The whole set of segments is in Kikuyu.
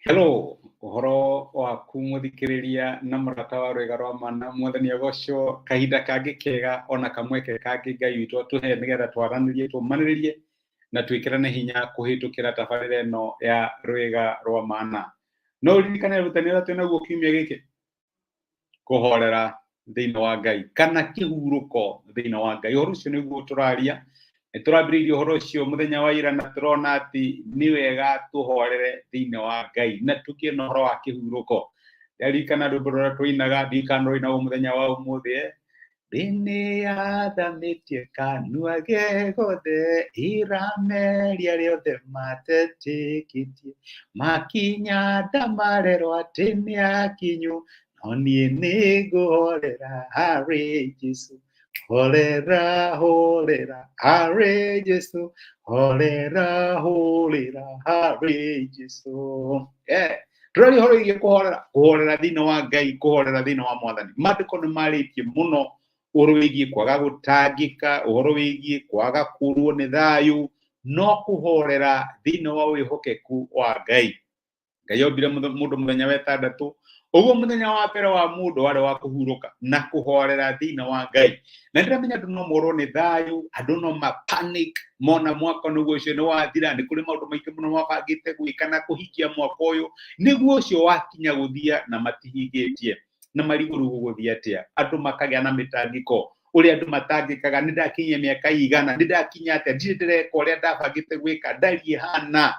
Hello, ũhoro waku mũthikĩrĩria na mũrata wa rwĩga rwa mana. Mwathani agocwo. Kahinda kangĩ kega ona kamweke kangĩ Ngai witũ atũhe nĩgetha twaranĩrie, tũmanĩrĩrie na twĩkĩrane hinya kũhĩtũkĩra tabarĩra ĩno ya rwĩga rwa mana. No ũririkane ũrutani ũrĩa twĩnaguo kiumia gĩkĩ? Kũhorera thĩinĩ wa Ngai kana kĩhurũko thĩinĩ wa Ngai. Ũhoro ũcio nĩguo tũraria. Nĩ tũrambĩrĩirie ũhoro ũcio mũthenya wa ira na tũrona atĩ nĩ wega tũhorere thĩinĩ wa Ngai na tũgĩe na ũhoro wa kĩhurũko. Ndarikana rwĩmbo rũrĩa tũinaga, ndirikana rũinagwo mũthenya wa ũmũthĩ, eh? Thĩ nĩyathamĩtie kanua ge gothe, ĩrameria rĩothe matetĩkĩtie. Makinya ndamarerwo atĩ nĩ akinyu, no niĩ nĩngũhorera harĩ Jesũ. Horera, horera harĩ Jesũ, horera, horera harĩ Jesũ. Eh, tũraria ũhoro wĩgiĩ kũhorera, kũhorera thĩinĩ wa Ngai, kũhorera thĩinĩ wa Mwathani. Maandĩko nĩ marĩtie mũno ũhoro wĩgiĩ kwaga gũtangĩka, ũhoro wĩgiĩ kwaga kũrwo nĩ thayũ, no kũhorera thĩinĩ wa wĩhokeku wa Ngai. Ngai ombire mũndũ mũthenya wa ĩtandatũ, ũguo mũthenya wa mbere wa mũndũ warĩ wa kũhurũka na kũhorera thĩinĩ wa Ngai. Na ndĩramenya andũ no morwo nĩ thayũ, andũ no ma panic mona mwaka nĩguo ũcio nĩ wathira. Nĩ kũrĩ maũndũ maingĩ mũno mabangĩte gwĩka na kũhingia mwaka ũyũ, nĩguo ũcio wakinya gũthia na matihingĩtie, na marigũ rĩu gũgũthiĩ atĩa. Andũ makagĩa na mĩtangĩko ũrĩa andũ matangĩkaga, nĩ ndakinyia mĩaka igana, nĩ ndakinya atĩa, ndirĩ ndĩreka ũrĩa ndabangĩte gwĩka, ndariĩ hana.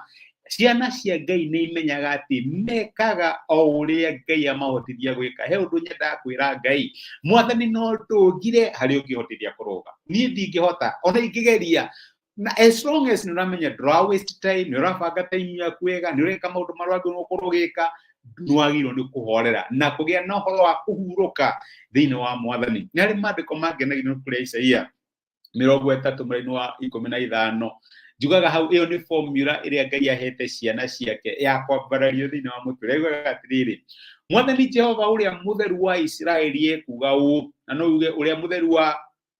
Ciana cia Ngai nĩ imenyaga atĩ mekaga o ũrĩa Ngai amahotithia gwĩka. He ũndũ nyendaga kwĩra Ngai, Mwathani, no ndũngire harĩa ũngĩhotithia kũrũga, niĩ ndingĩhota ona ingĩgeria. Na as long as nĩ ũramenya ndũra waste time, nĩ ũrabanga time yaku wega, nĩ ũreka maũndũ marĩa wagĩrĩirwo gũkorwo ũgĩka, nĩ wagĩrĩirwo nĩ kũhorera na kũgĩa na ũhoro wa kũhurũka thĩinĩ wa Mwathani. Nĩ harĩ maandĩko mangenagia nĩ kũrĩa Isaia 30 mũraini wa 15. Njugaga hau ĩyo nĩ formula ĩrĩa Ngai ahete ciana ciake ya kwambarario thĩinĩ wa mũtũrĩre. Yugaga atĩrĩrĩ, Mwathani Jehova ũrĩa mũtheru wa Isiraeli ekuga ũũ, na no uge ũrĩa mũtheru wa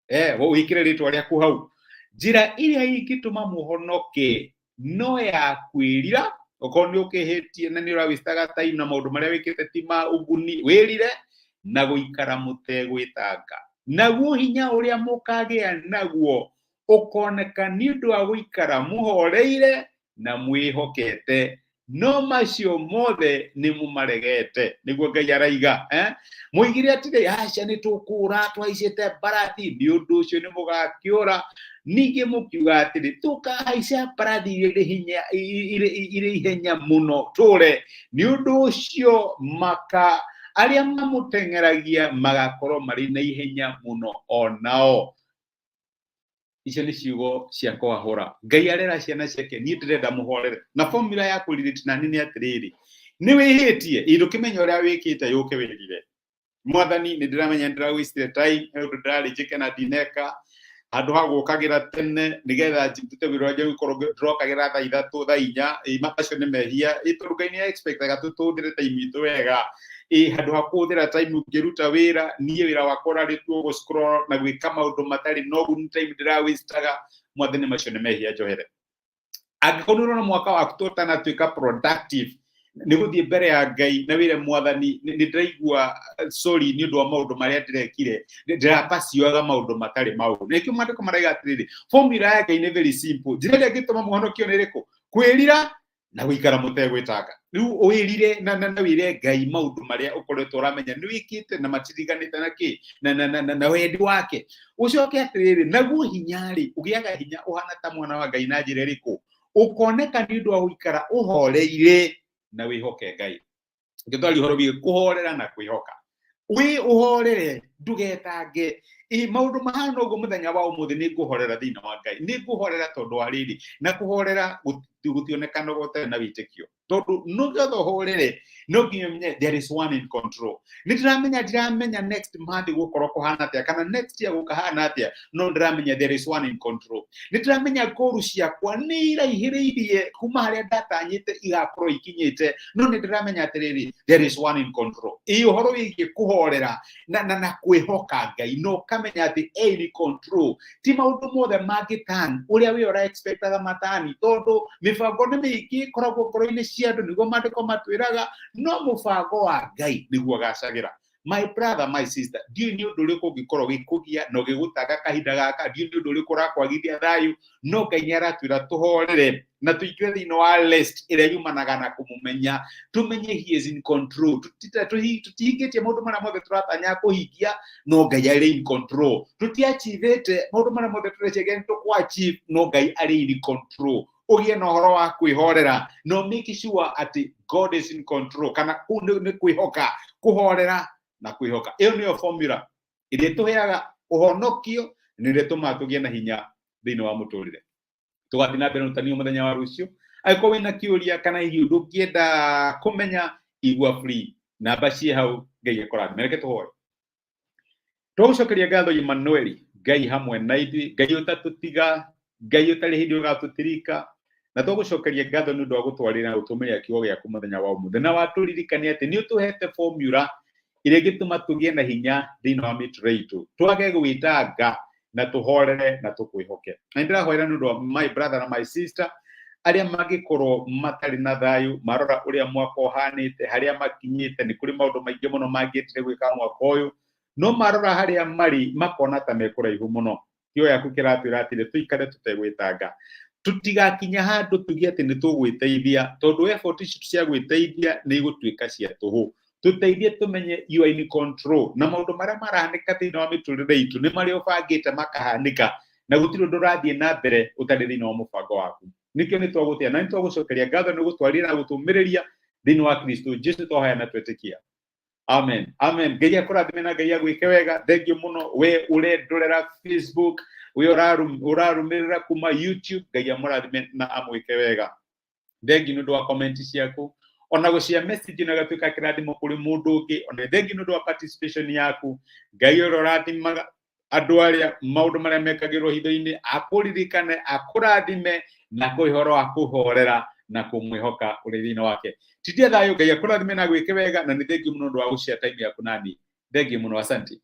wĩkĩre rĩtwa rĩaku hau, njĩra ĩrĩa ingĩtũma mũhonoke no ya kwĩrira. Okorwo nĩ ũkĩhĩtie na nĩ ũrawĩstaga time na maũndũ marĩa wĩkĩte ti ma ũguni, wĩrire na gũikara mũtegwĩtanga, naguo hinya ũrĩa mũkagĩa naguo ũkoneka nĩ ũndũ wa gũikara mũhoreire na mwĩhokete, no macio mothe nĩ mũmaregete. Nĩguo Ngai araiga, eh? Mũigire atĩrĩ, aca, nĩ tũkũũra tũhaicĩte mbarathi, nĩ ũndũ ũcio nĩ mũgakĩũra. Ningĩ mũkiuga atĩrĩ, tũkahaica mbarathi irĩ hinya, irĩ ihenya mũno tũre, nĩ ũndũ ũcio maka arĩa mamũteng'eragia magakorwo marĩ na ihenya mũno o nao. Icio nĩ ciugo cia kwahũra. Ngai arera ciana ciake, niĩ ndĩrenda mũhorere. Na formula ya kũrirĩti nani nĩ atĩrĩrĩ, nĩ wĩhĩtie, ĩ ndũkĩmenya ũrĩa wĩkĩte, yũke wĩrire Mwathani, nĩ ndĩramenya ndĩra waste time, he ũndũ ndĩrarĩ njĩke na ndineka. Handũ ha gũkagĩra tene nĩgetha ndute wĩra ũrĩa gũkorwo ndĩrokagĩra thaa 3, thaa 4, ĩ macio nĩ mehia, ĩ tondũ Ngai nĩ expectaga tũtũhũthĩre time itũ wega. Ĩ handũ ha kũhũthĩra time ngĩruta wĩra, niĩ wĩra wakwa ũrarĩ tu gũ scroll na gwĩka maũndũ matarĩ na ũguni, time ndĩrawĩstaga. Mwathani, macio nĩ mehia, njohere. Angĩkorwo nĩ ũrona mwaka waku to ũtanatuĩka productive, nĩ gũthiĩ mbere ya Ngai na wĩre Mwathani, nĩ ndĩraigua sorry nĩ ũndũ wa maũndũ marĩa ndĩrekire, ndĩrapaciaga maũndũ matarĩ maũru. Nĩkĩo maandĩko maraiga atĩrĩrĩ, formula ya Ngai nĩ very simple, njĩra ĩrĩa ĩngĩtũma mũhonokio nĩ ĩrĩkũ? Kwĩrira na gũikara mũtegwĩtanga. Rĩu wĩrire na wĩre Ngai maũndũ marĩa ũkoretwo ũramenya nĩ wĩkĩte na matiriganĩte na kĩ na wendi wake. Ũcoke atĩrĩrĩ, naguo hinya rĩ, ũgĩaga hinya ũhana ta mwana wa Ngai na njĩra ĩrĩkũ? Ũkoneka nĩ ũndũ wa gũikara ũhoreire na wĩhoke Ngai. Ngĩtwaria ũhoro wĩgiĩ kũhorera na kwĩhoka, wĩ ũhorere, ndũgetange. Ĩ maũndũ mahana ũguo, mũthenya wa ũmũthĩ nĩ ngũhorera thĩinĩ wa Ngai, nĩ ngũhorera tondũ wa rĩrĩ. Na kũhorera gũtionekanaga ũtarĩ na wĩtĩkio, tondũ nĩgetha ũhorere no nginya ũmenye there is one in control. Nĩ ndĩramenya, ndiramenya next month gũkorwo kũhana atĩa kana next year gũkahana atĩa, no ndĩramenya there is one in control. Nĩ ndĩramenya ngoru ciakwa nĩ iraihĩrĩirie kuma harĩa ndatanyĩte igakorwo ikinyĩte, no nĩ ndĩramenya atĩrĩrĩ, there is one in control. Ĩ ũhoro wĩgiĩ kũhorera na kwĩhoka Ngai na ũkamenya Akamenya atĩ e in control. Ti maũndũ mothe mangĩtan ũrĩa we ũra expectaga matani, tondũ mĩbango nĩ mĩingĩ ĩkoragwo ngoro-inĩ cia andũ, nĩguo maandĩko matwĩraga, no mũbango wa Ngai nĩguo ũgacagĩra. My brother, my sister, ndiũĩ nĩ ũndũ ũrĩkũ ũngĩkorwo ũgĩkũgia na ũgĩgũtanga kahinda gaka, ndiũĩ nĩ ũndũ ũrĩkũ ũrakwagithia thayũ, no Ngai nĩ aratwĩra tũhorere na tũingĩre thĩinĩ wa rest ĩrĩa yumanaga na kũmũmenya, tũmenye he is in control. Tũtihingĩtie maũndũ marĩa mothe tũratanya kũhingia, no Ngai arĩ in control. Tũtiachivĩte maũndũ marĩa mothe tũreciria nĩ tũkũ-achieve, no Ngai arĩ in control. Ũgĩe na ũhoro wa kwĩhorera no make sure atĩ God is in control, kana kũu nĩ kwĩhoka, kũhorera na kwĩhoka. Ĩyo nĩyo formula ĩrĩa ĩtũheaga ũhonokio na ĩrĩa ĩtũmaga tũgĩe na hinya thĩinĩ wa mũtũrĩre. Tũgathiĩ na mbere na ũrutani mũthenya wa rũciũ. Angĩkorwo wĩna kĩũria kana hihi ũndũ ũngĩenda kũmenya, igua free, namba ciĩ hau. Ngai akũrathime. Reke tũhoe. Twagũcokeria ngatho, Emmanuel, Ngai hamwe na ithuĩ, Ngai ũtatũtiga, Ngai ũtarĩ hĩndĩ ũgatũtirika, na twagũcokeria ngatho nĩ ũndũ wa gũtwarĩra na gũtũmĩria kiugo gĩaku mũthenya wa ũmũthĩ, na watũririkania atĩ nĩ ũtũhete formula ĩrĩa ĩngĩtũma tũgĩe na hinya thĩinĩ wa mĩtũrĩre itũ, twage gwĩtanga na tũhorere na tũkwĩhoke. Na nĩ ndĩrahoera nĩ ũndũ wa my brother na my sister arĩa mangĩkorwo matarĩ na thayũ, marora ũrĩa mwaka ũhanĩte, harĩa makinyĩte, nĩ kũrĩ maũndũ maingĩ mũno mangĩendire gwĩka mwaka ũyũ, no marora harĩa marĩ makona ta mekũraihu mũno. Kiugo gĩaku kĩratwĩra atĩrĩ, tũikare tũtegwĩtanga, tũtigakinya handũ tuge atĩ nĩ tũgwĩteithia, tondũ effort ici cia gwĩteithia nĩ igũtuĩka cia tũhũ. Tũteithie tũmenye you are in control, na maũndũ marĩa marahanĩka thĩinĩ wa mĩtũrĩre itũ nĩ marĩa ũbangĩte makahanĩka, na gũtirĩ ũndũ ũrathiĩ na mbere ũtarĩ thĩinĩ wa mũbango waku. Nĩkĩo nĩ twagũtĩa na nĩ twagũcokeria ngatho nĩ gũtwarĩra na gũtũmĩrĩria thĩinĩ wa Kristo Jesu twahoya na twetĩkia. Amen, amen. Ngai akũrathime na Ngai agwĩke wega. Thank you mũno we ũrendorera Facebook, we ũrarũmĩrĩra kuma YouTube. Ngai amũrathime na amwĩke wega. Thank you nĩ ũndũ wa comment ciaku, ona gũcia message na gatuĩka kĩrathimo kũrĩ mũndũ ũngĩ. Ona thank you nĩ ũndũ wa participation yaku. Ngai ũrĩa ũrathimaga andũ arĩa maũndũ marĩa mekagĩrwo hitho-inĩ akũririkane, akũrathime na kũhe ũhoro wa kũhorera na kũmwĩhoka ũrĩ thĩinĩ wake. Titia thayũ. Ngai akũrathime na gwĩke wega, na nĩ thank you mũno ũndũ wa gũshare time yaku nani. Thank you mũno, asante.